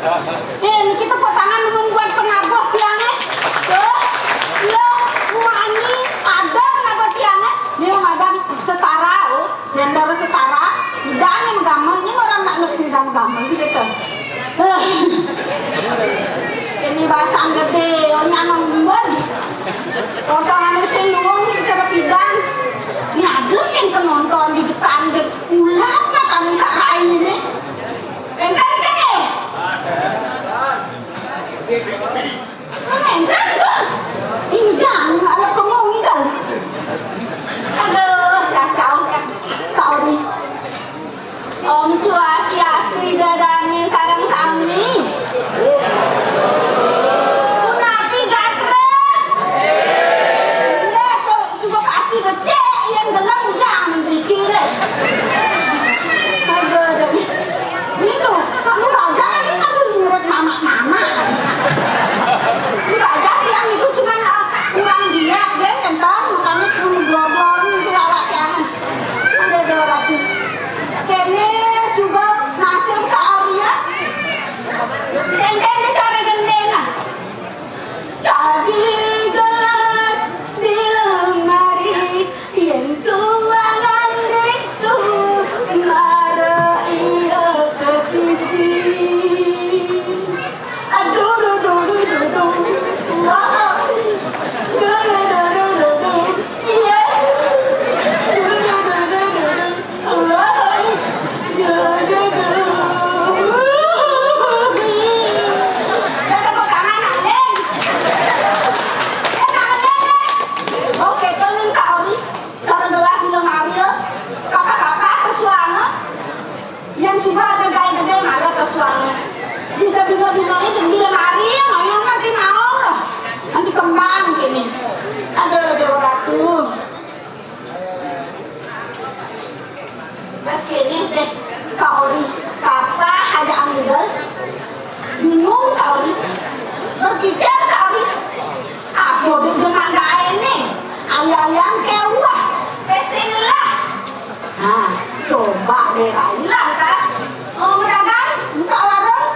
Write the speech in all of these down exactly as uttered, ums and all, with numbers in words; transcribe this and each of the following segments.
Eh, niki tepuk tangan mun buat penabuh tiangé. Tuh, lo, muani ada penabuh tiangé. Né madan Setara, oh. Gender Setara. Idang yang gamel, ini orang nak lek sing idang gamel sih gitu. Ini basang gedé, oh, nyaman banget. Potongan sing luwung secara pidan. Ini ada yang penonton di depan, ulat mata sak rai ini. Entar kan ya? Entar tuh. Ini jangan, ada kemungkinan. Aduh, kacau, kacau. Sorry. Om Swastiastu, Ida dané sareng sami. Punapi gatra? Iya, su-, suba pasti becik, yang gelem ujang mriki deh. Aduh, aduh. Ini tuh, kamu bajang ini kan nyeret mama-mama. Ini bajang yang itu cuman, eh, kurang diet, deh, kan, makanya cuma glor-glor di awak yang. Ada, ada, ada. Kéné suba nasib saori ya. Kénkén cara gending. Sekadi gelas di lemari, yén tuangan ditu mara iya pesisi. Aduh, duh, duh, duh, duh, duh. Wah. Duh, duh, duh, duh, duh, duh. Iya. Duh, duh, duh, duh, duh, duh. Wah. Duh, duh, duh. Ada tepuk tangan, Aling. Eh, Aling, eh. Oké, tolong saori. Cara gelas di lemari, ya. Kakak-kakak, pesuanga. Yén suba ada gaé gedé, mara pesuanga. Bisa dina-dina ini di lemari, ngoyong nanti mau. Nanti kembang gini. Aduh, Déwa Ratu. Pas kéné deh, saori. Kapah aja ambil. Bingung saori. Berpikir saori. Apa duit jemak gaé nih? Alih-alihan kéwah. Pesing lah. Nah, coba deh, Rai lantas. Oh, medagang, buka warung.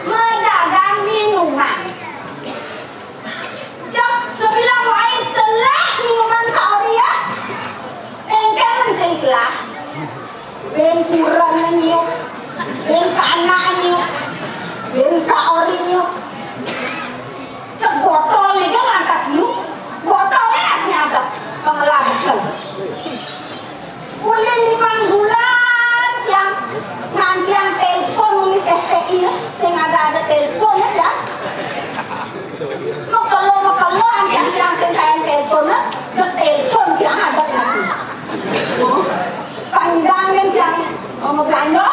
Medagang minuman. Jam sembilan waé telah minuman saori ya. Éngkén sing telah. Bén kuren nyiup. Bén panak nyiup. Bén saori nyiup. Cek botol aja lantas lu. Botolé asli ada. Pengelah bekel. Ulih limang bulan tiang ngantiang telepon ulih S T I, sing ada-ada telepon ya. Mekelo-mekelo antiang tiang sing kaén telepon, jek telepon tiang ada masih. Pangidang kan tiang mau belanja,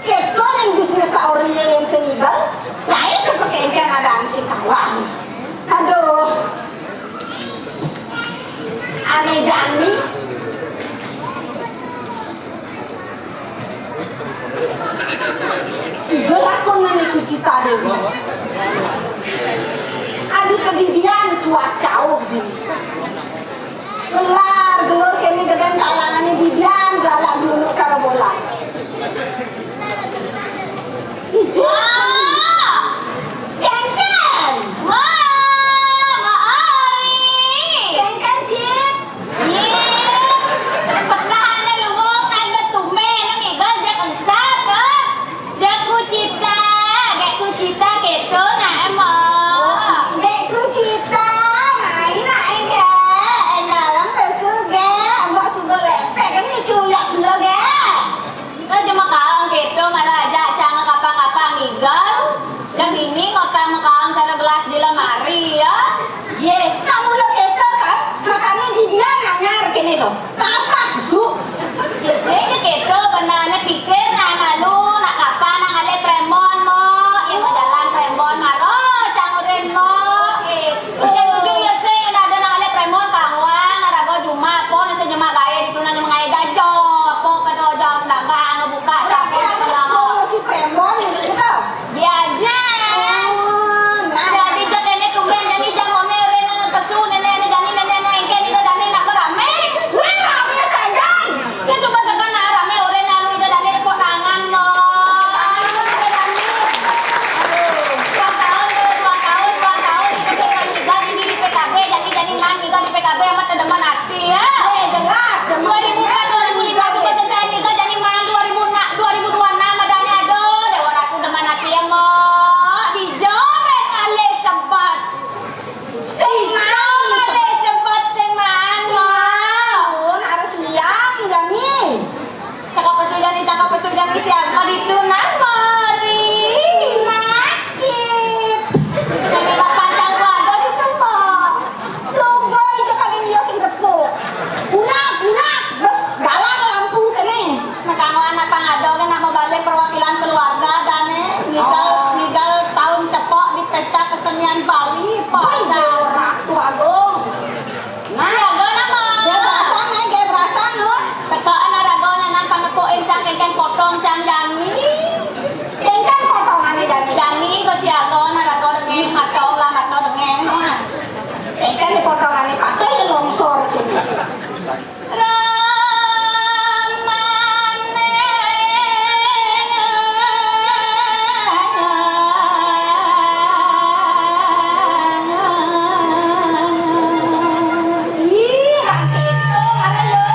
kéto yang bisnis saori yang sing ibal, lain seperti yang ada sing tawang. Aduh. Ané jani. Ijo lakon nang iku cita deh. Adi pedidian cuah cauh di. Gelar, gelur kéné gedén kalangané bidian, galak dulu cara bola. Ijo. Wah. Kénkén. Wah, Mak Ari. Kénkén, Cit. Ih, pernah ada wong nanda tumben nang igal jak engsap, eh. Jak kucita, jak kucita kéto nah emang. Oh, jak kucita. Jani kok siaga, naraga dengeng, atau lah atau dengeng, wah. Ikan dipotongane pakai ya longsor gitu. Ramane. Ih, hati itu, mana lu?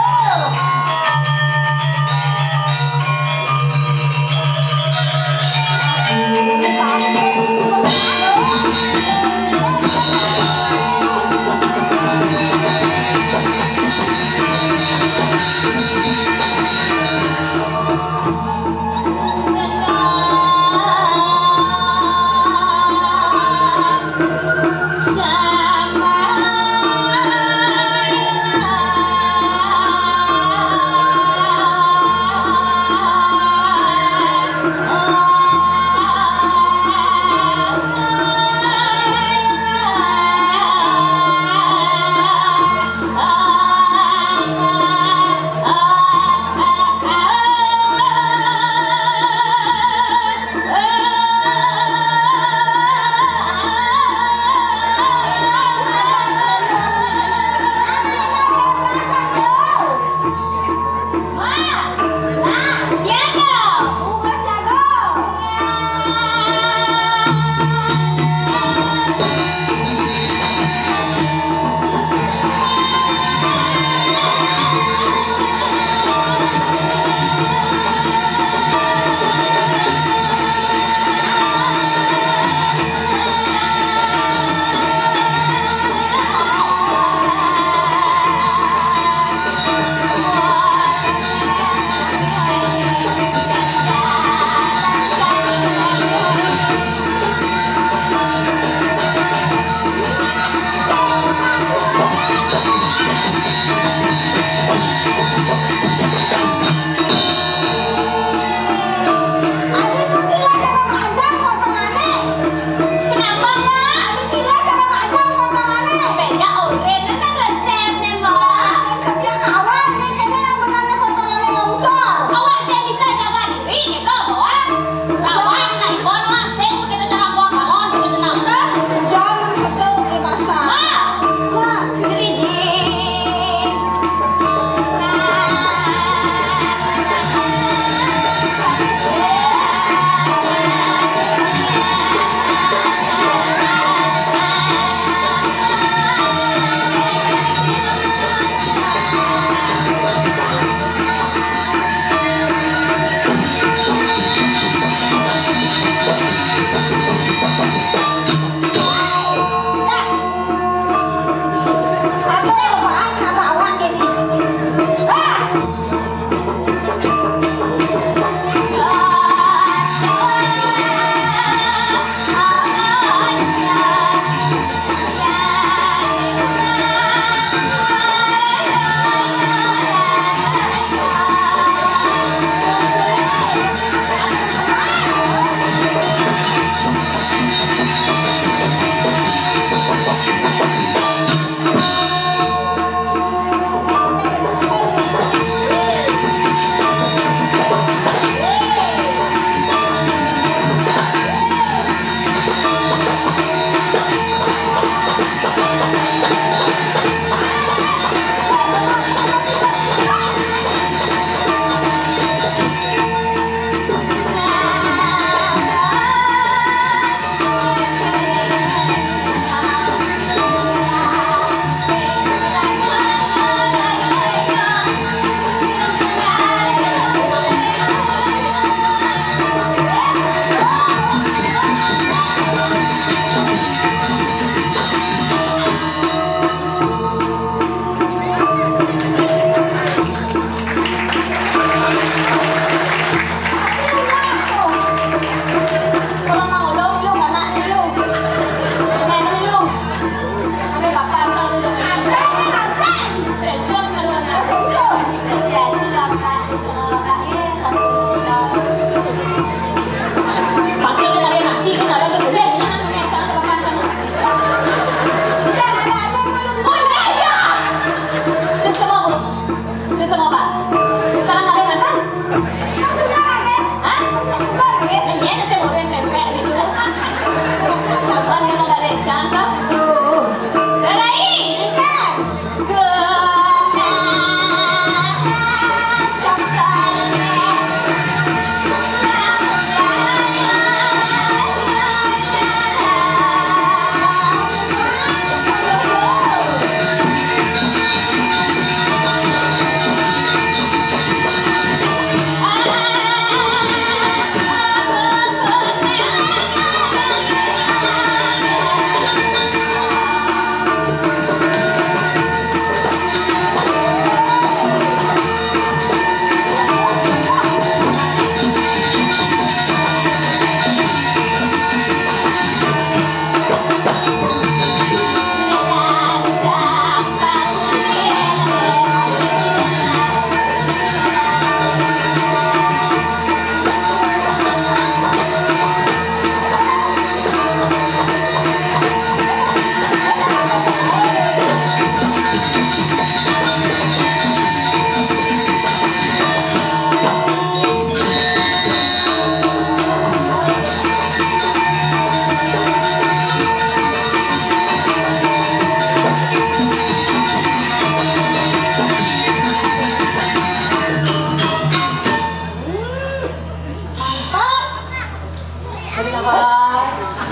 Tarik nafas.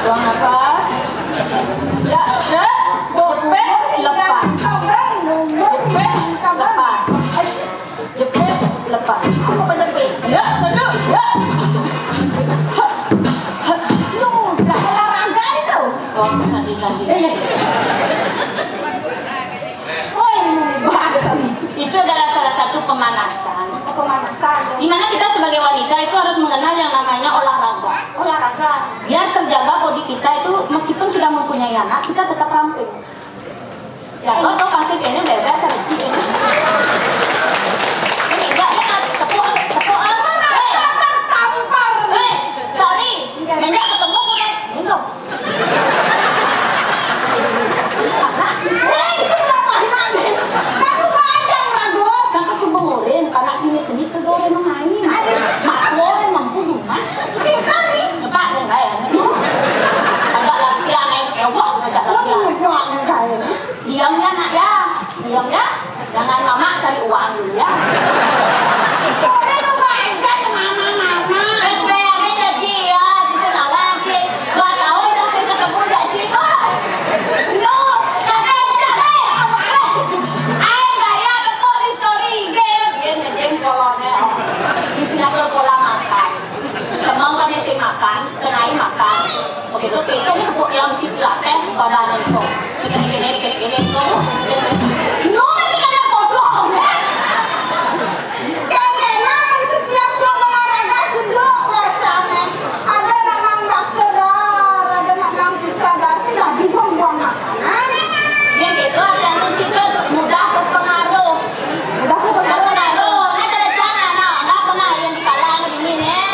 Buang nafas. Ya, ya. Jepit, lepas. Jepit, lepas. Jepit, lepas. Apa kau jepit? Ya, satu. Ya. Lu udah olahraga itu. Oh, santai, santai, santai. Woi, lu bahasa nih. Itu adalah salah satu pemanasan. Oh, pemanasan. Di mana kita sebagai wanita itu harus mengenal yang namanya olahraga. Olahraga. Biar terjaga body kita itu, meskipun sudah mempunyai anak, kita tetap ramping. Ya, lo tau pasti kayaknya beda sama Ci ini. Ini enggak, ya, tepuk, tepuk, ah. Merasa tertampar. Eh, sorry. Enggak. Enggak ketemu, udah. Belum. Sing, sing, apa, Mak? Satu panjang, Rago. Sampai cuma ngurin, anak ini tuh itu doang yang main. Aduh. Mak, lo yang mampu, Mak. Kita nih. Pak, enggak ya? Agak latihan, eh, eh, wah, agak latihan. Diam ya, Nak, ya. Diam ya. Jangan, Mama cari uang dulu ya. Udah, lu aja ke Mama, Mama. Eh, bayangin ya, Ci, ya, di Senawan, Ci. Dua tahun dah saya ketemu ya, Ci. Ah. No, karena ini, eh, apa? Ayo, gaya, betul, di story, game. Dia nyedeng kolonnya. Di Singapura pola makan. Semang kan isi makan, kenai makan. Oke, itu, itu nih, Bu, yang si pilates pada nonton. Gini, gini, gini, gini, itu. No, masih kena bodoh, ya? Kan memang setiap suami olahraga sibuk, rasanya. Ada nak nang bakso dah, ada nak nang pizza dah, sih dah dibuang-buang makanan. Yang gitu, hati-hati, kita mudah terpengaruh. Udah, aku betul. Nah, ada rencana, nah, nggak pernah yang dikalang ini, nih.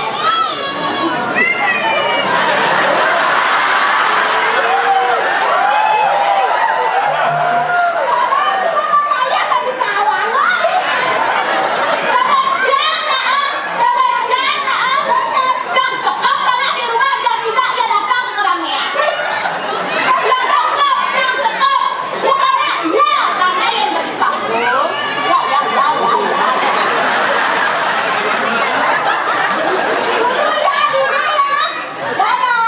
Padahal cuma mau payah sambil kawan, woi. Ada rencana, ah. Ada rencana, ah. Betul. Jam sekap, karena di rumah, jam tiga dia datang ke keramaian. Jam sekap, jam sekap. Sekarang, ya, karena yang bagi panggung. Ya, ya, ya, ya, ya. Dulu ya, dulu ya. Dadah.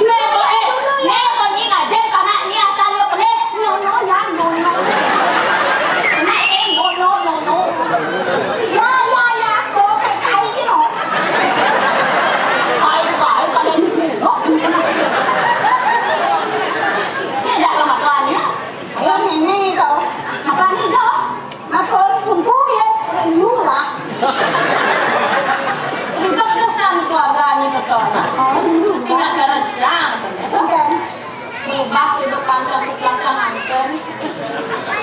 Nek, eh, nek, kau ni ngajar, karena ni asal dia pelik. No, no, ya, no, no. Nek, eh, no, no, no, no. Ya, ya, ya. Kau kayak kai, no. Kai, kai, pada ni, no. Ni dah kemakan, ya. Yang ini, kau. Apa ni, kau? Apa, untung ya, lu lah. Ribet kesan keluarga ni, betul. Oh, lu. Tinggal cara jang, ya. Bukan. Berubah kehidupan Cang setelah Cang nganten.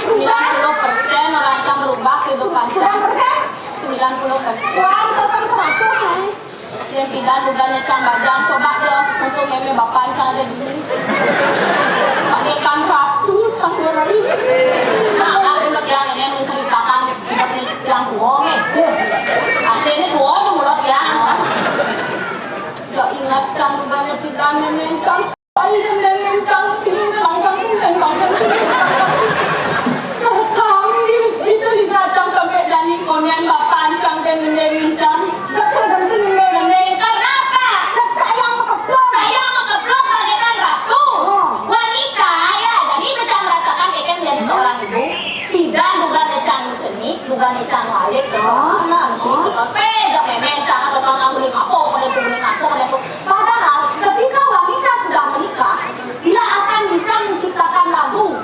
Sembilan puluh persen orang Cang berubah kehidupan Cang. Berapa persen? Sembilan puluh persen. Wah, itu kan seratus, nih. Yang tidak juga nyecang bajang, coba deh untuk meme bapak Cang ada dulu. Pakai kan ratu, Cang, dua hari. Nah, ada yang ini menceritakan, tidak yang tua, nih. Asli ini tua tuh, mulut ya. Gak ingat, Cang, juga nyetikan meme Cang. Kami itu di kacang sampai dani konen bapancang dan ngendeng-ngendeng. Kenapa? Saya mau keplok bagaikan ratu. Oh. Wanita, ya, jadi kita merasakan Eken menjadi seorang ibu. Tidak, bukan Ecang cenik, bukan Ecang walik. Oh. Nah, gitu. Tapi gak memen, jangan orang beli apa, boleh beli apa, boleh. Padahal ketika wanita sudah menikah, dia akan bisa menciptakan lagu.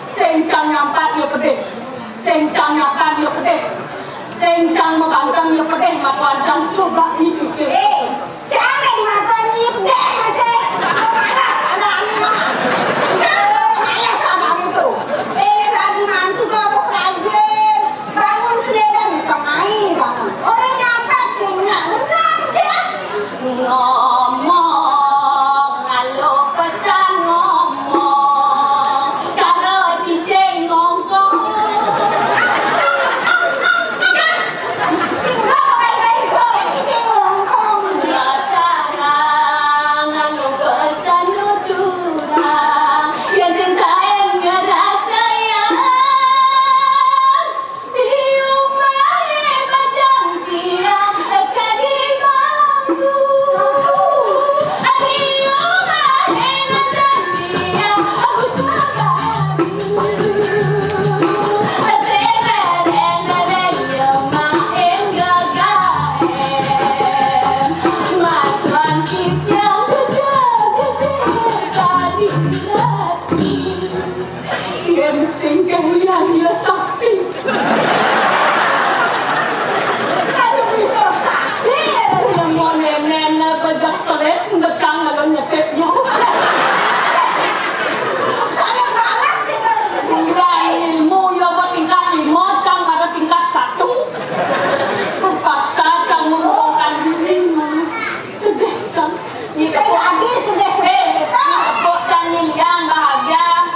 Sing cang nyampat ya pedih. Sing cang nyampat ya pedih. Sing cang mabanteng ya pedih, makuan cang coba dipikir. Eh, jangan dimatuan nyipdek masih. Malas ada anu mah. Eh, malas ada anu tuh. Eh, ada anu mantu kalau rajin. Bangun sudah dan pemai bangun. Orang nyampat sing nyak benar dia. Ngomong, kalau pesan ngomong, cara cicing ngongkong. Cicing ngongkong. Cara, kalau pesan nuturang, ya sing taem ngerasa ya. Yen sing kang liyan ya sakti. Aduh, bisa sakti. Yang mau nenen apa jak selet, nggak cang ngalon nyetet yo. Saling balas kita. Bukan ilmu ya, apa tingkat lima, cang pada tingkat satu. Terpaksa cang mengurungkan diri. Sedih cang. Saya lagi sedih-sedih kita. Kok cang liyan bahagia.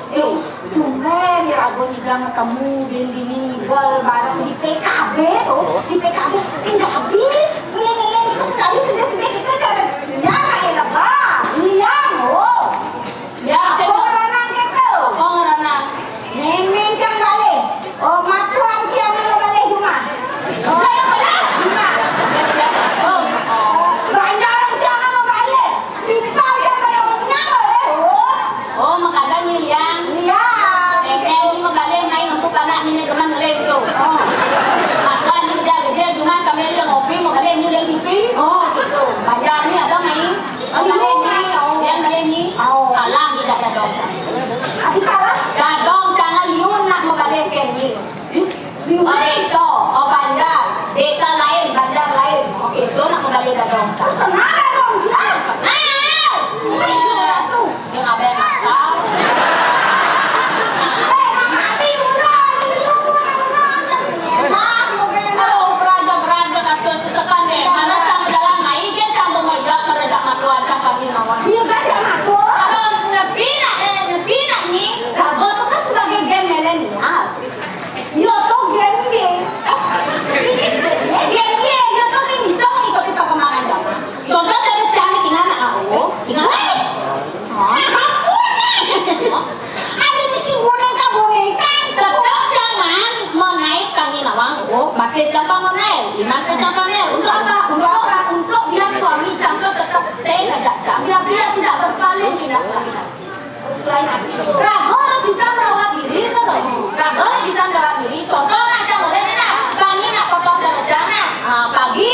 Eh, tumben ya, Rago juga ketemu, Bendini ngigel bareng di P K B tuh, di P K B. Sing jadi, ngene-ngene itu sing jadi sedih-sedih kita cara dia naik lebah. Iya, oh. Ya, sing. Apa ngeranang gitu? Oh, ngeranang. Neng-neng cang balik. Oh, matuan tiang mau balik rumah. Oh, saya balik rumah. Ya, siap. Oh. Banjar tiang mau balik. Bintang dia kayak punya, eh, oh. Oh, makanya ni liang. Iya. Emang ni mabalik main untuk anak ni, teman lain tu. Oh. Aku ni dia kerja cuma sambil dia ngopi, mabalik ni dia T V. Oh, gitu. Banjar ni ada main. Oh, balik ni, oh. Dia balik ni. Oh. Alang dia dadong. Adi kalah? Dadong, jangan liun nak mabalik ke ni. Oke, so, oh, Banjar. Desa lain, Banjar lain. Oke, itu nak kembali dadong. Kenal dadong, siap? Kenal. Ayo, Ratu. Dia ngapain masal? Eh, nak mati ulah, ulah, ulah, ulah. Enak, mungkin. Aduh, beraja, beraja, kasus sesekan deh. Mana cang jalan, nah, iya cang mau ngajak, ngajak matuan, cang panggil nawang. Iya, kan, cang matuan. Aduh, ngerti nak, eh, ngerti nak ni? Rago tu kan sebagai gen milenial. Yo to gen ye. Gen ye, yo to sing bisa mengikuti perkembangan zaman. Contoh, cara cari tinggal anak aku, tinggal. Hah? Ampun. Ada di si boneka-boneka. Tetap jangan menaik tangin awang, oh, batis gampang menaik. Iman pun gampang ya. Untuk apa? Untuk apa? Untuk biar suami cang tu tetap stay ngajak cang. Biar dia tidak berpaling, tidak berpaling. Rago harus bisa merawat diri, betul? Rago harus bisa merawat diri. Contoh, nah, cang boleh ni, nah. Pagi nak potong darah, nah. Ah, pagi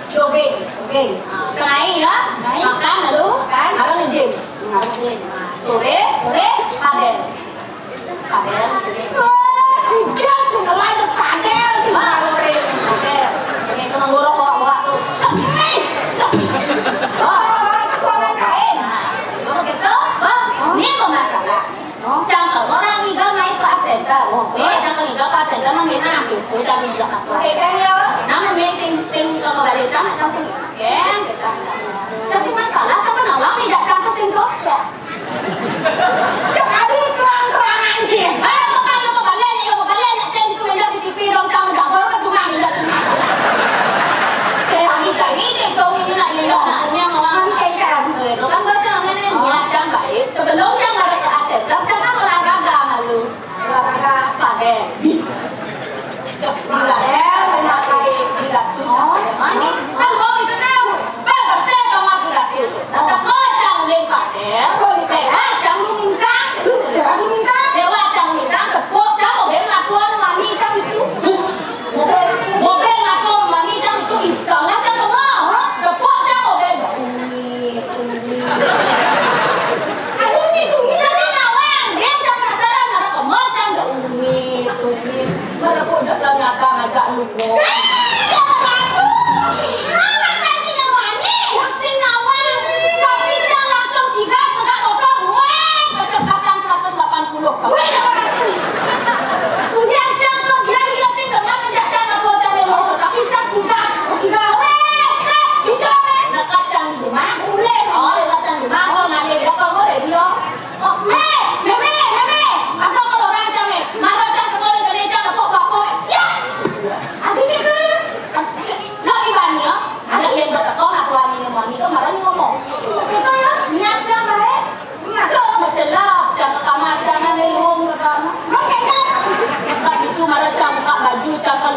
jogging. Jogging. Ah, tengah hari ya. Tengah hari. Makan, lalu makan. Baru nge-gym. Baru nge-gym. Ah, sore. Sore. Padel. Padel. Wah, udah, sing ngelai tu padel. Ah, padel. Ini kena gorok, bawa, bawa tu. Sep, sep. Oh, orang tu orang kain. Begitu, Bang. Ini pemasalah. Cang orang ngigal main ke Art Center. Ni cang ngigal ke Art Center, nang minang gitu, cang ngigal apa? Oke, kan ya. Nang main sing, sing ke balik cang, cang sing. Oke, kita. Cang sing masalah, cang kenal orang ngigal cang ke sing rokok. Cang ada terang-terangan sih. Ayo, ke balik, ke balik, ke balik, sing itu ngigal di T V dong, cang udah baru ke rumah ngigal. Saya ngigal ini, dong ini nak ngigal, nak ini yang orang. Kan saya kan. Eh, orang baca mana ni? Ya, cang baik. Sebelum cang ada ke Art Center, cang kan olahraga malu. Olahraga padel. Bila, bila, bila, bila, oh. Mana? Kan gua gitu tahu. Pak, bersih, Pak, mati gak sih? Nah, tak kau cang udah padel. Kau di padel, cang lu minta. Lu minta. Dewa cang minta, tepuk, cang, oke, ngakuan mami cang itu. Oke, ngakuan mami cang itu, iseng lah, cang, mau. Tepuk, cang, oke. Aduh, ini, ini, ini, ini,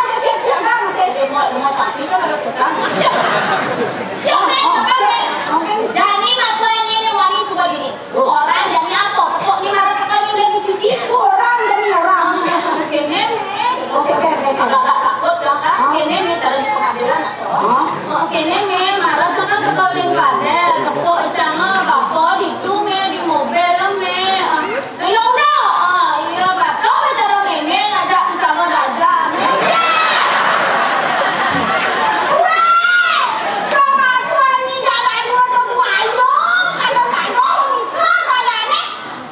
Kan siap-siap kan, Mas, ya? Dia mau, mau sakti kan harus datang. Siap. Siap, men, apa, men? Oke. Jani matua ini, ini wani suka gini. Orang jani apa? Kok ini marah tekan udah di sisi? Orang jani orang. Oke, men. Oke, oke, oke, oke. Agak-agak takut, kan? Hah? Oke, men, cara di pengadilan, Mas. Hah? Oke, men, marah tekan tekan pada. Kok icana, bapak, di itu, men, di mobil, men. Ah, ya udah. Ah, iya, batal bicara memeng aja, bisa mau dagang. Weh, coba tuan ni jalan dua tu buaya, ada pada mitra pada ni.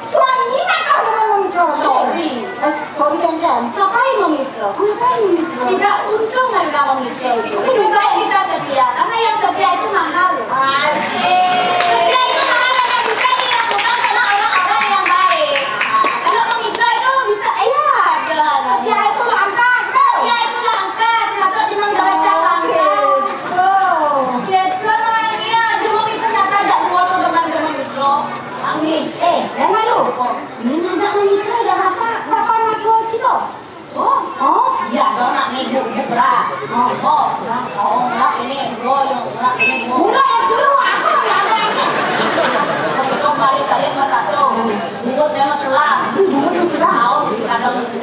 Tuan ni nak tahu dengan mitra. Sorry. Eh, sorry, kan, kan? Ngapain mau mitra? Ngapain mau mitra? Tidak untung ada dalam mitra itu. Lebih baik kita setia, karena yang setia itu mahal. Asik. Setia itu mahal hanya bisa dilakukan sama orang-orang yang baik. Nah, kalau mau mitra itu bisa, iya, ada. Setia itu langka, gitu. Setia itu langka, termasuk di dalam derajat langka. Oke. Oh. Ya, cuma orang dia aja mau mitra nyata aja keluar teman-teman mitra. Amin. Eh, jangan lu. Oh. Ini ngajak mau mitra, ya, Bapak. Bapak anak gua, Ciko. Oh, oh, iya dong, nak ibu, ibu berat. Oh, oh, berat. Oh, berat ini, ibu, yang berat ini, ibu. Udah, yang dulu, aku yang ada ini. Begitu kembali saya sama satu. Ibu dia mah sulap. Ibu dia sulap. Tahu si kadang ini.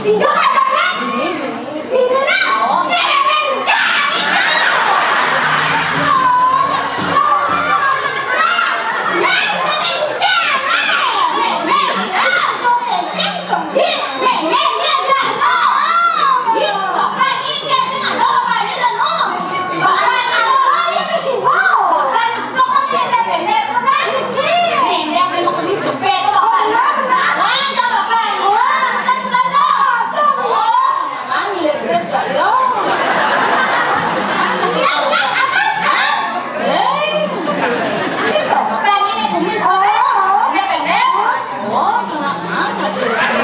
Ibu kadangnya? Ini, ini. Ini dah. Oh. Nenek mencari. Hah? Eh. Pendek ini kumis, oh. Pendek, pendek. Oh, kena mana sih? Hah?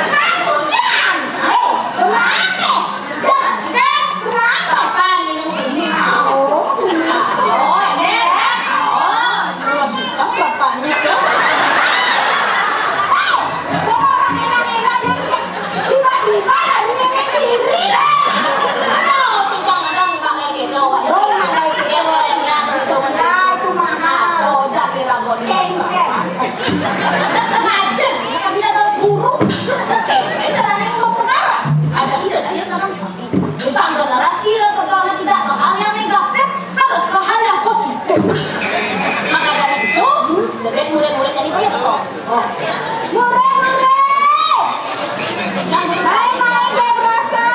Pendek. Pendek. Pendek. Pendek. Apaan ini kumis? Oh, kumis. Oh, pendek. Oh, terus hitam bapaknya, Cok. Hei, orang enak-enak aja. Tiba-tiba dari nenek kiri. Aduh, suka ngadang pakai gitu. Oh, pakai gitu. Dia boleh bilang, dia suka. Ya, itu mahal. Oh, udah kira gua bisa. Geng, geng. Tetep aja, kita bilang kalau buruk. Oke, itu aneh mau perkara. Ada ide, dia sama sapi. Utang generasi lo perkara tidak, hal yang negatif harus ke hal yang positif. Maka dari itu, jadi murid-murid jadi pistol. Mure, mure. Hai, main gak berasa.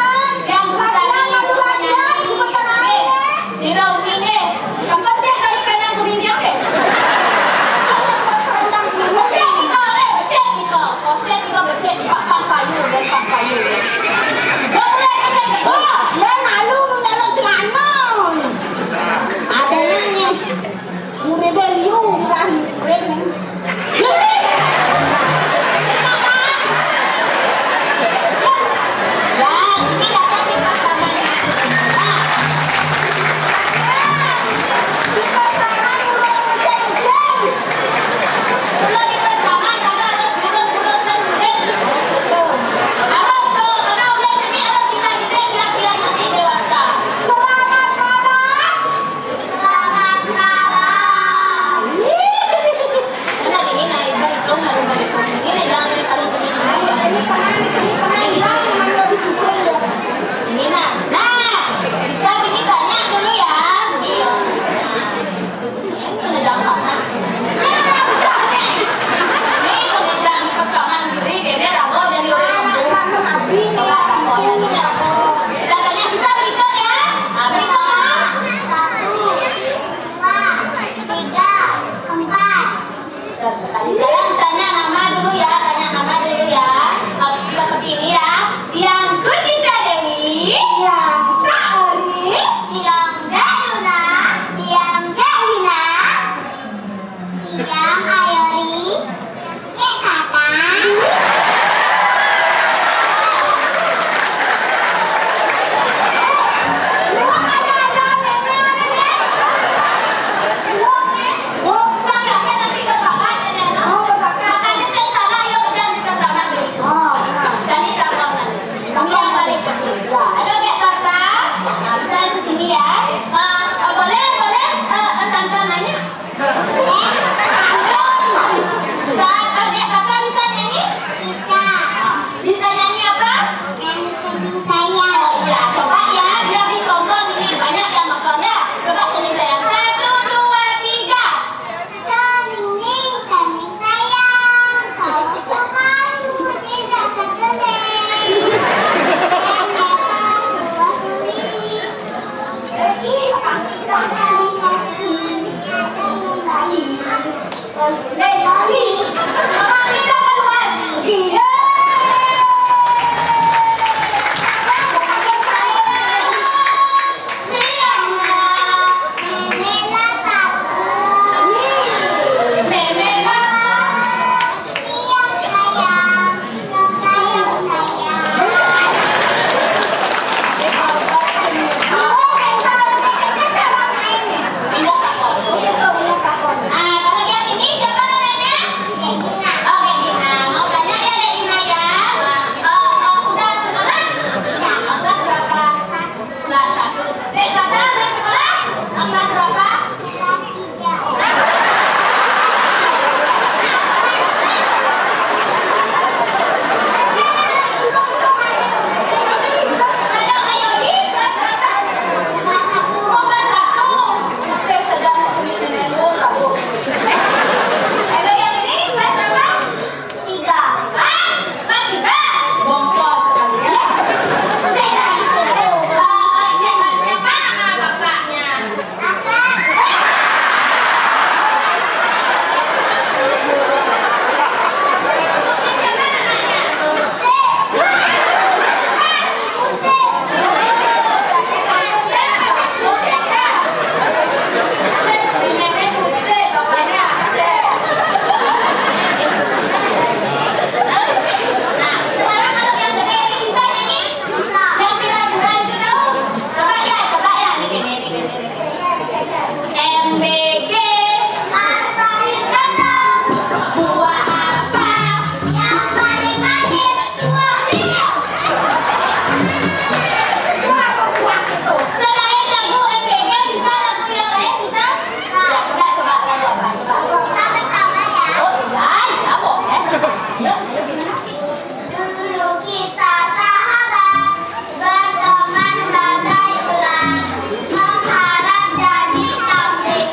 Latihan madu latihan, sebentar aja. Sira Umi nih. Sempat cek tadi pengen kuning dia deh. Cek kita oleh. Kelas berapa? Kalau Ayu ini kelas berapa? Oh, kelas satu. Oke, sedang ini, ini, ini, ini. Kalau yang ini kelas berapa? Tiga. Hah? Kelas tiga? Bongsor sekali ya. Saya tidak tahu. Eh, siapa, siapa nama bapaknya? Asep. Siapa namanya? Ucik. Hah? Ucik. Asep. Ucik, ya? Ucik. Nenek Ucik, bapaknya Asep. Nah, sekarang kalau yang gede ini bisa nyanyi? Bisa. Yang viral-viral itu tahu? Coba ya, coba ya. Ini, ini, ini, ini. M B G. Masain kentang. Buah apa yang paling manis? Buah riu. Buah apa buah itu? Selain lagu M B G, bisa lagu yang lain, bisa? Bisa. Ya, coba, coba, coba, coba. Kita bersama ya. Oh, iya, iya, boleh. Yuk, yuk, gimana? Dulu kita sahabat, berteman bagai ular, mengharap jadi kambing.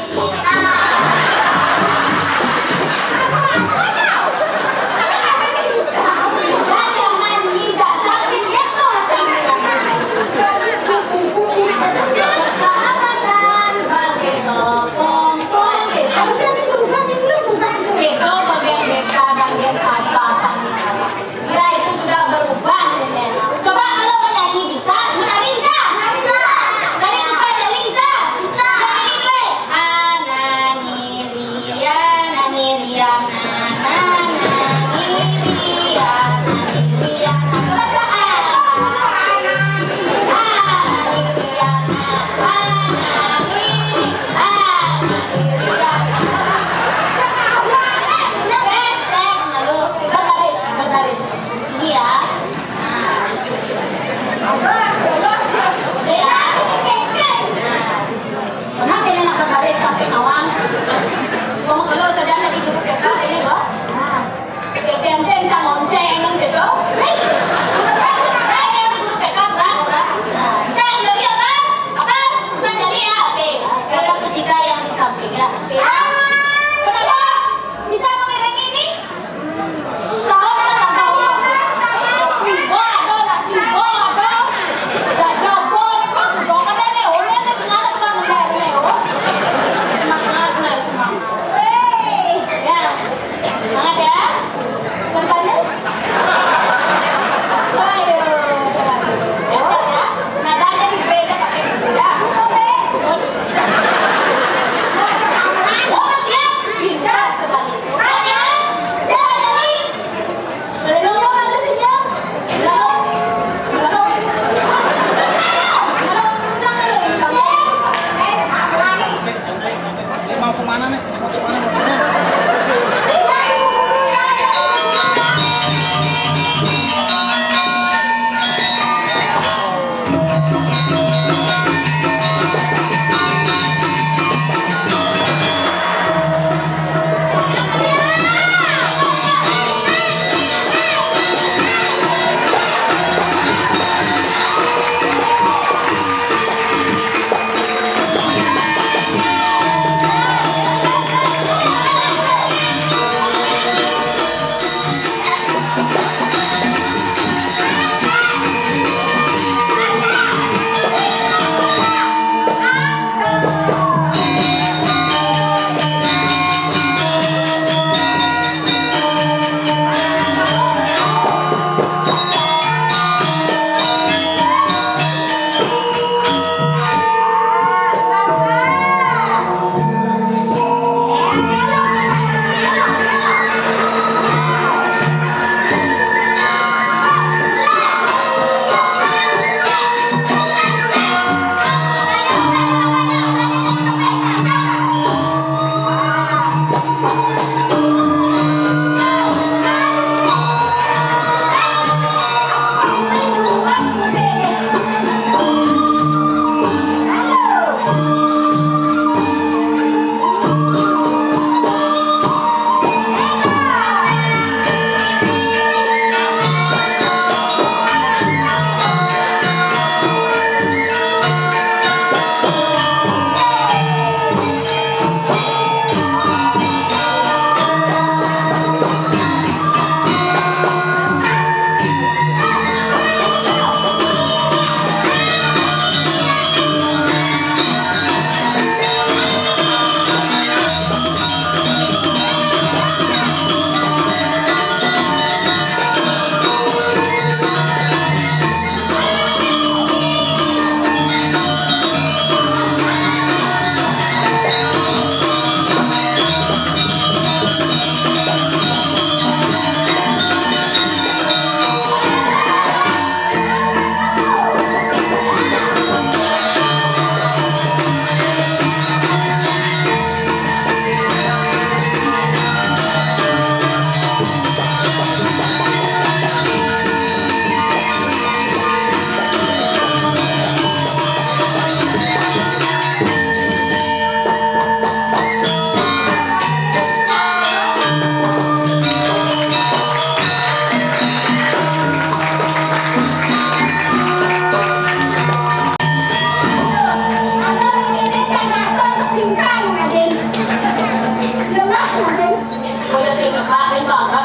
Coba, dia bangga.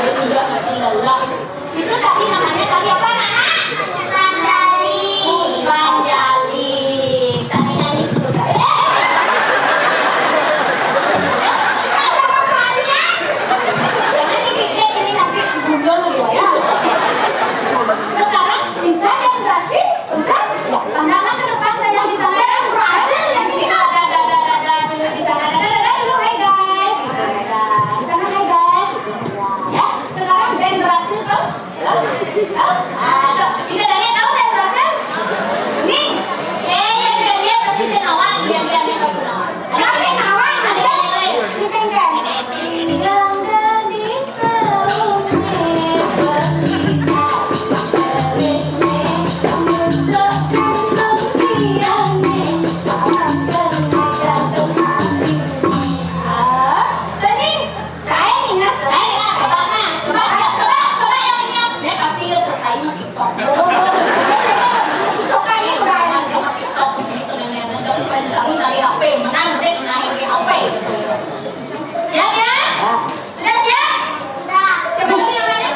Dia juga masih lelah. Itu tadi namanya tari apa, anak-anak? Puspanjali. Puspanjali. Tadi nyanyi sudah. Eh, eh, eh. Jangan dipikir ini nanti gundul ya, ya. Sekarang bisa dan berhasil, bisa. Ya, pandangan ke depan saya di sana. Dan berhasil, ya, sini. Ada, ada, ada, ada, ada, dulu di sana. Ada, ada, ada, dulu. Hai, guys. Ada, ada. Di sana, hai, guys. Ya, sekarang dan berhasil, tuh. Ah, so, Bidadari tahu dan berhasil? Ini, eh, yang dia, dia pasti senawang, yang dia, dia pasti senawang. Pasti senawang, pasti. Ini kan. Yang gadis Ah, sini. Lain, ingat. Lain, ingat. Coba, nah. Coba, coba, coba, coba yang ini. Ini pasti ya selesai mah TikTok. Bukan ini, bukan. TikTok begitu, nenek, nenek, dari H P. Menang, dek, naik di H P. Siap, ya? Sudah siap? Sudah. Siapa dulu namanya?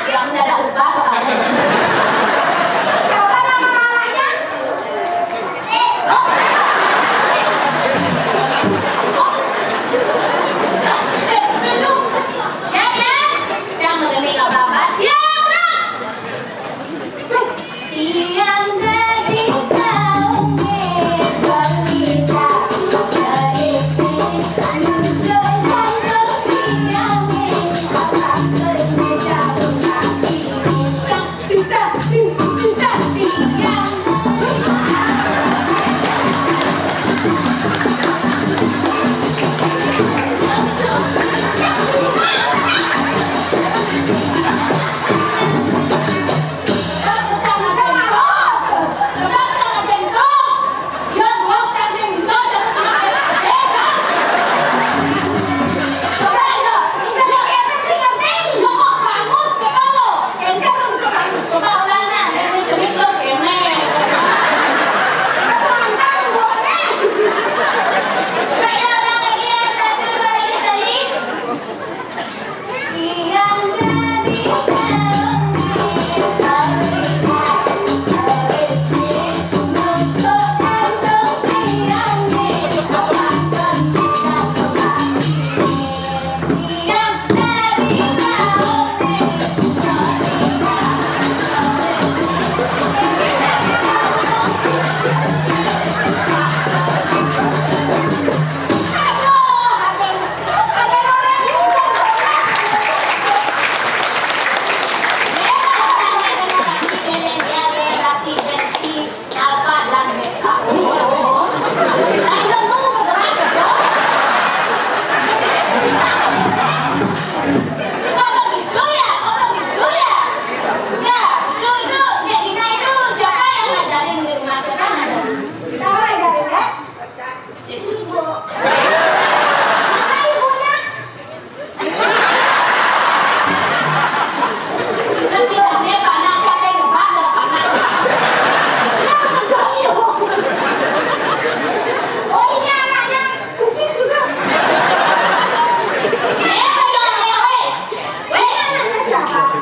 Yang mendadak lupa soalnya. Siapa nama mamanya? Siap, ya? Jangan mendelik apa-apa. Siap, Kak? Tiang dari Saunge, balita dari Anu segantung tiange, abang kerja. Apa dan beta? Lah, iya, lu mau bergerak, ya, Bro? Kok begitu, ya? Kok begitu, ya? Ya, itu, itu, Cek Dina itu siapa yang ngajarin di rumah? Siapa yang ngajarin? Siapa yang ngajarin, ya? Ibu. Mana ibunya? Oh, ini anaknya kucing juga. Ini anaknya siapa?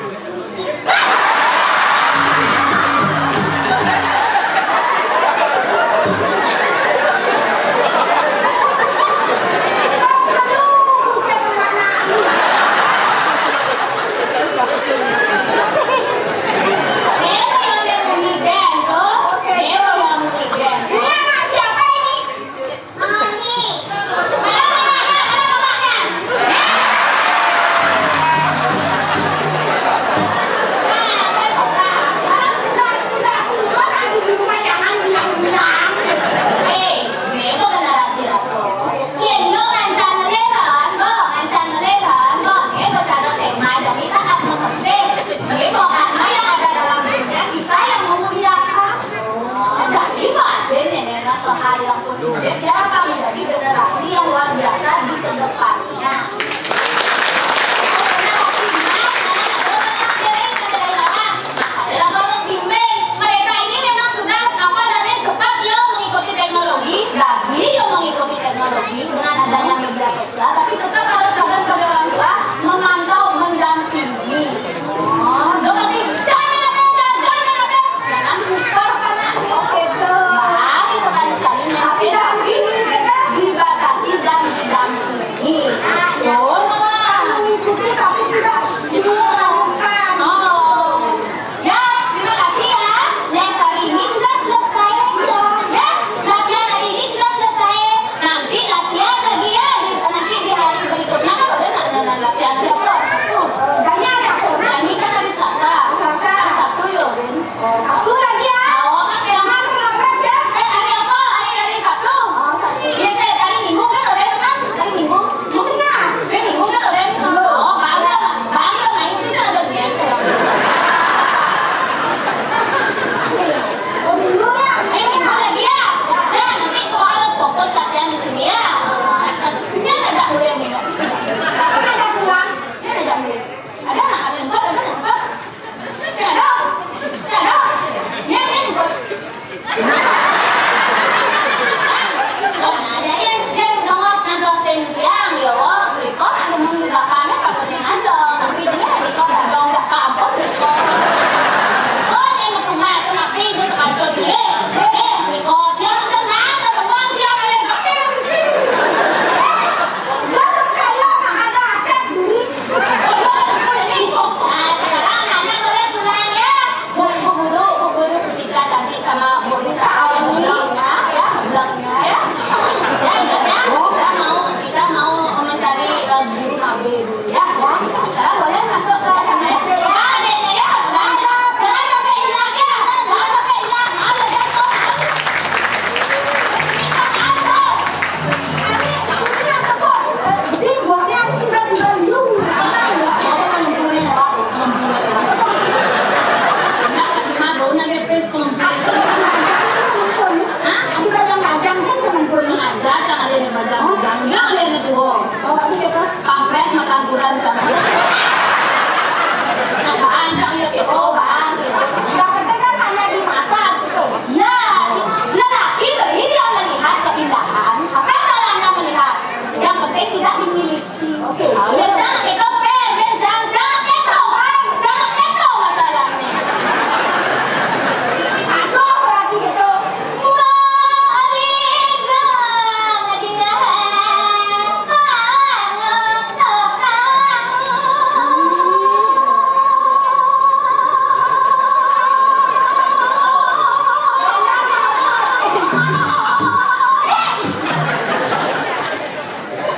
Jadi, Pak, menjadi generasi yang luar biasa di kedepannya. Mereka ini memang sudah, apa namanya, cepat, ya, mengikuti teknologi. Jadi, ya, mengikuti teknologi dengan adanya media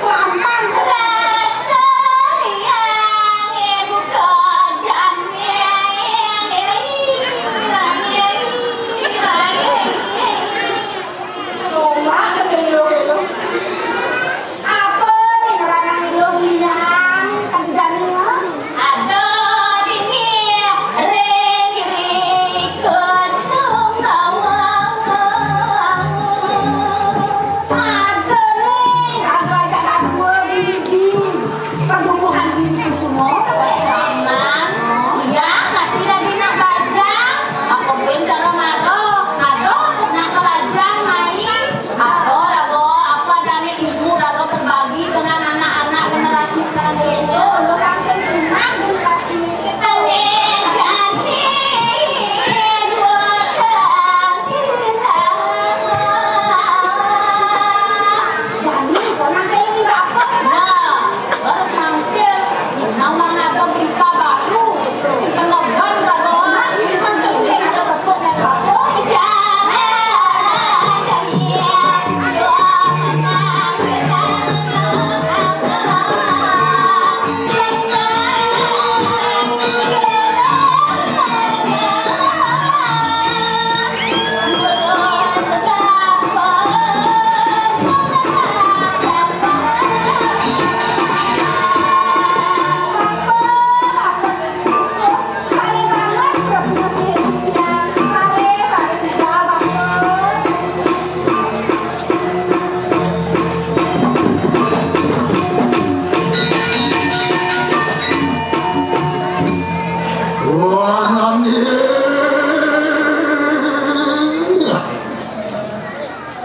Lampang sudah. Cuma kecil-kecil. Apa nih orang yang belum bilang kerjanya? Ada dini, ring, ring, ke sumawang. Ada nih, raga aja dua dini. Perbubuhan dini ke semua. Saman, iya, ngerti dari nak bajang. Apa pun cara maro, ada nak belajar main. Ada, raga, apa adanya ibu, raga berbagi dengan anak-anak generasi selanjutnya. Generasi anak, generasi sekitar. Aneh, jani, dua kali lah. Jani, kau nak kayak ini apa? Nah, harus mangkil. Nah, mana ada berita baru. Si penegang, raga. Masih, masih ada betul dan apa?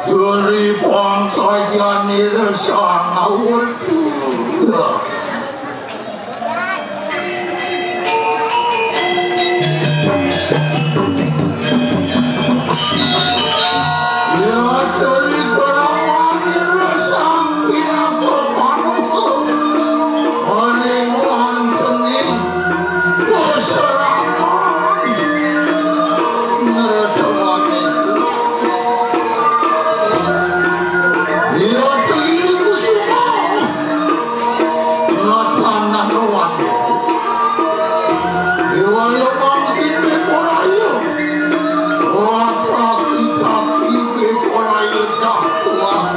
Dari bangsa Janir Sangaul. Ya, dari Kerawan Sanggina Kepanuh. Paling wantene. Pusraman ngerdewane. Iya, Tri Kusuma. Ngatanan wan. Dewa Lemah Kidul Koraya. Wah, kaki-kaki Koraya dah. Wah,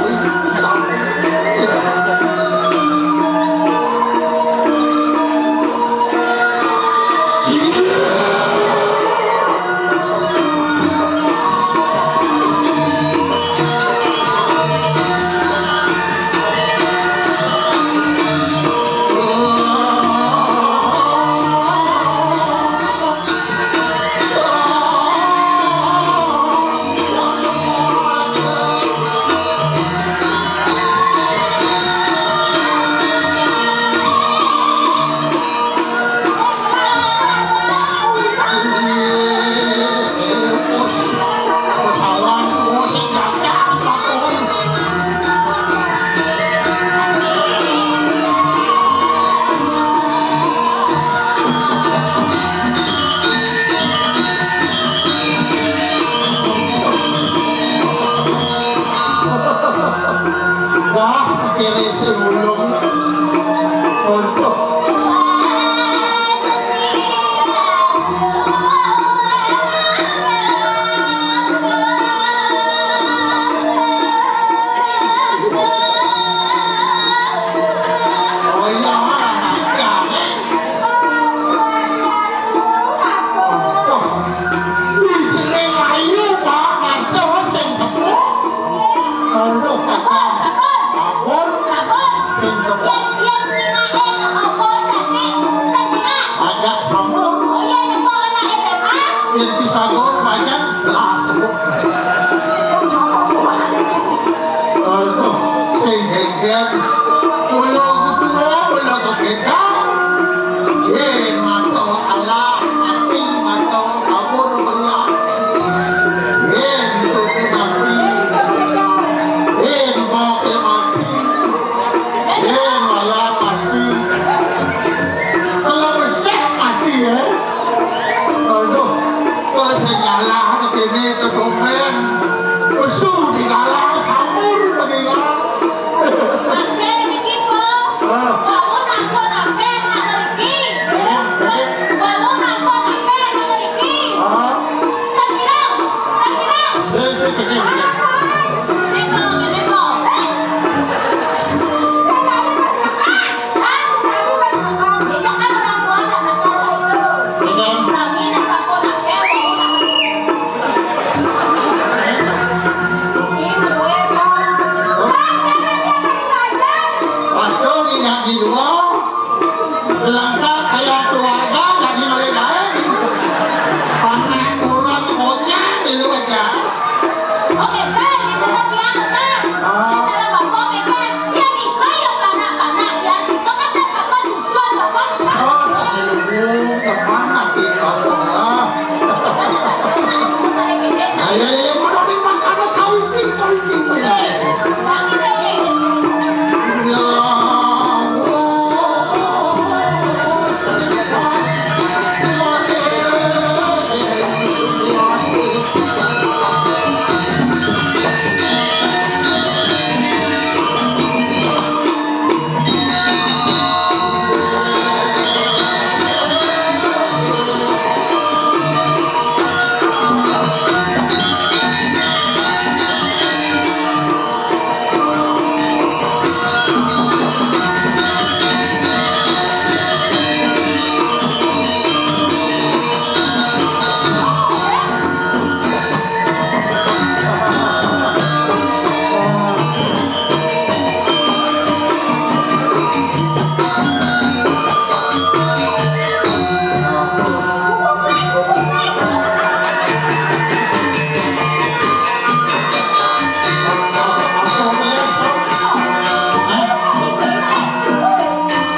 Gas kiri si ulung. Aduh. Oh iya, malah mati aneh. Aduh. Diceling ayu, Pak, ngantos sing tepuk. Aduh, Kakang. Ampun. Sing tepuk. Yen, yen nyinain apa, Jati? Bukan nyina. Agak sambung. Oh iya, nembang anak S M A. Yen bisa gol, banyak kelas tepuk. Aduh, sing hengger. Mula kedua, mula ketiga. Jin, mata Allah, mati, mata kabur, melihat. Jin, tutup mati. Jin, pakai mati. Jin, wayah mati. Kalau besar mati, ya. Aduh, kok saya nyalah kene ketomben. Wis Su di galang, sampun di galang. Angke niki, Po. Ah. Baru nangkon angke niki. Eh, eh. Baru nangkon angke niki. Ah. Tak kira, tak kira. Eh, eh, eh, eh. Neko, neko. Saya tadi pas makan. Hah? Saya tadi pas makan. Iya kan, orang tua nggak masalah itu. Iya. Sami nak sampun angke, mau nak Aduh, minyak di dua. Lengkap kayak keluarga, jadi oleh lain. Panak kurang punya, milu aja. Oke, Kak, ini cara tiang, Kak. Ah. Ini cara Bapak, Kak. Ya, nih, Kak, ya, panak-panak, ya, nih, Kak, kan saya Bapak, jujur, Bapak. Oh, saya dulu, kemana, Bapak? Ayo, ayo, ayo, mana di mana kau itu, kau itu, ya. Ya.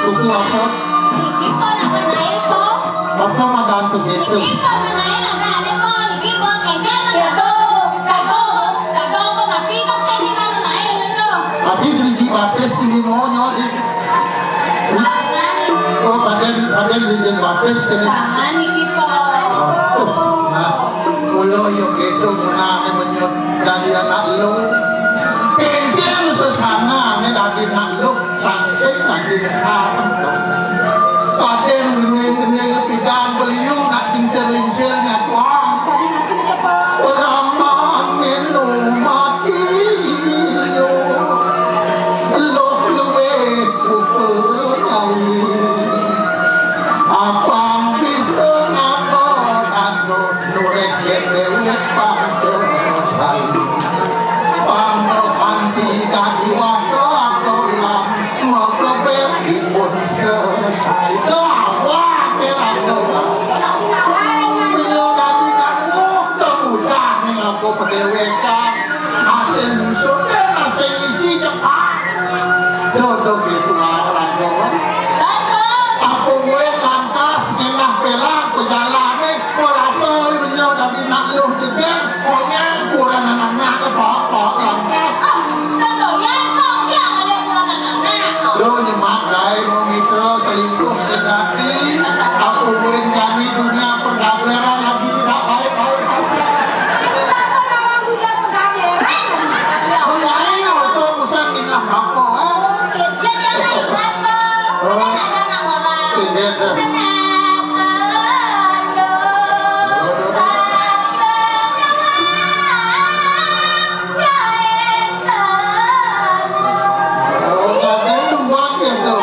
Buku apa? Niki, Po, nak menaik, Po. Apa madan tu gitu? Niki, Po, menaik ada, ada, Po. Niki, Po, kengkeng, Po. Kado, kado, kado, kado, tapi kok saya ini mana naik, lho. Tapi beli jibapes di limo, nyo, di. Jangan. Oh, paden, paden beli jibapes, kena. Jangan, niki, Po. Oh, nah, ulo yo gitu, guna, menyut, dari anak lu. Kengkeng sesana, ne, dari anak lu. Sangsing lagi sampun. Kadén ngening-ngening pidang beliung nak lincir-lincir nyakuang. Raman ngeno mati lu. Luh luwe buka nyai. Apang bisa ngakon aku. Nurék sing déwék pang selesai. Pang kanthi dadi wasta aturan, mengkebet dipun selesai. Dah, wah, kéra to. Menyang dadi ngaku, kemudah ning aku pedéwékan. Asing nyusun, asing isi cepat. Dodok itu lawan, Jon. Apa buat lantas ngenah pelang pejalané, merasa lenyau dadi nak luh jegér, konyang kurang anak-anak apa-apa lantas. Ah, tentu ya, kok dia ada kurang anak-anak. Lo nyemak gaé mau mitra selingkuh sing dadi. Apa buat jani dunia pergaulan lagi tidak baik-baik saja. Ini bapak orang muda pegawean. Mengenai waktu pusat tinggal apa, eh? Ya, dia naik motor. Ada anak orang. Iya, iya. Anak orang. Oh, katanya tumbak ya, tuh.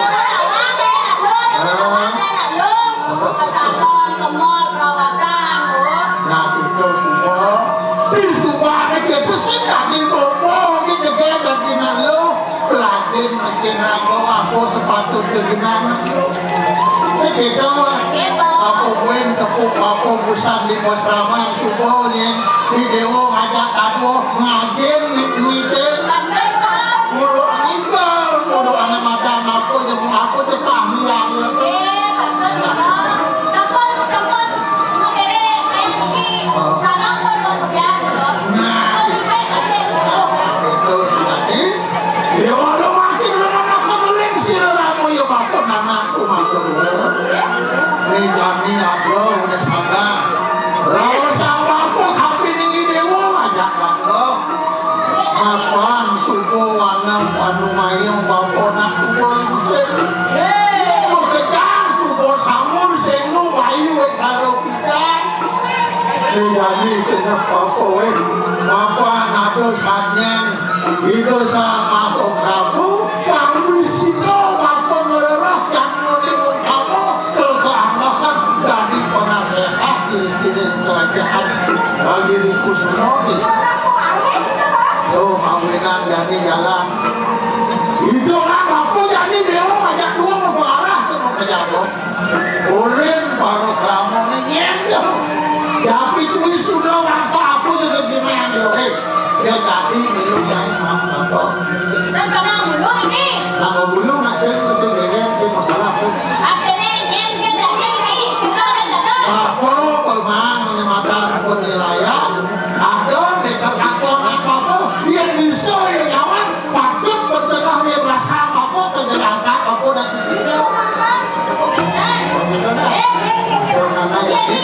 Ke salon, ke mall, perawatan, Bu. Nah, itu semua. Di semua ada kita sih, tadi ngomong, gitu, kan, dan gimana lo? Pelajin mesin rago, apa sepatu ke gimana? Segitu lah. Gitu. Apa buen tepuk, apa busan di pos ramai, subuh, nih. Di Dewa ngajak aku ngajin, nih, nih, deh. Nguruk ninggal, nguruk anak makan, apa, jemur apa, cepat, hilang, ya. Eh, betul, gitu. Sampun, sampun. Itu sudah di. Ya, walau makin dengan aku meling sih, ramu ya, bapak anakku, matur. Ini jami aku, udah sadar. Rawa sama aku, tapi ini dewa, ajak aku. Apang suba wana panu mayang bapa nak tua sing. Makejang suba samur sing nu bayu wé cara pidan. Jani kena bapa wé. Bapa nado sanyang. Ida sa bapa kamu, kami sida bapa ngelerah jani oleh kamu, kekeangahan dari penasehat di kerajaan. Bagi di Kusuma ni. Tuh, mawinan jani jalan. Itu kan apa jani dia ajak dua mau arah tu mau ke jauh. Urin baru kerama ni nyem je. Tapi tu sudah rasa apa je dia gimana dia, okey. Dia tadi minum saya maaf apa. Dan kamu dulu ini. Nama dulu nak sing sing gegen sing masalah tu. Artinya nyem dia tadi ini sudah ada. Apa pemang menyematan penilaian. Ada dekat apa apa yang bisa yang nyaman patut bertengah dia berasa apa kerja langkah apa dan di sisi. Eh, eh, eh, eh. Jadi,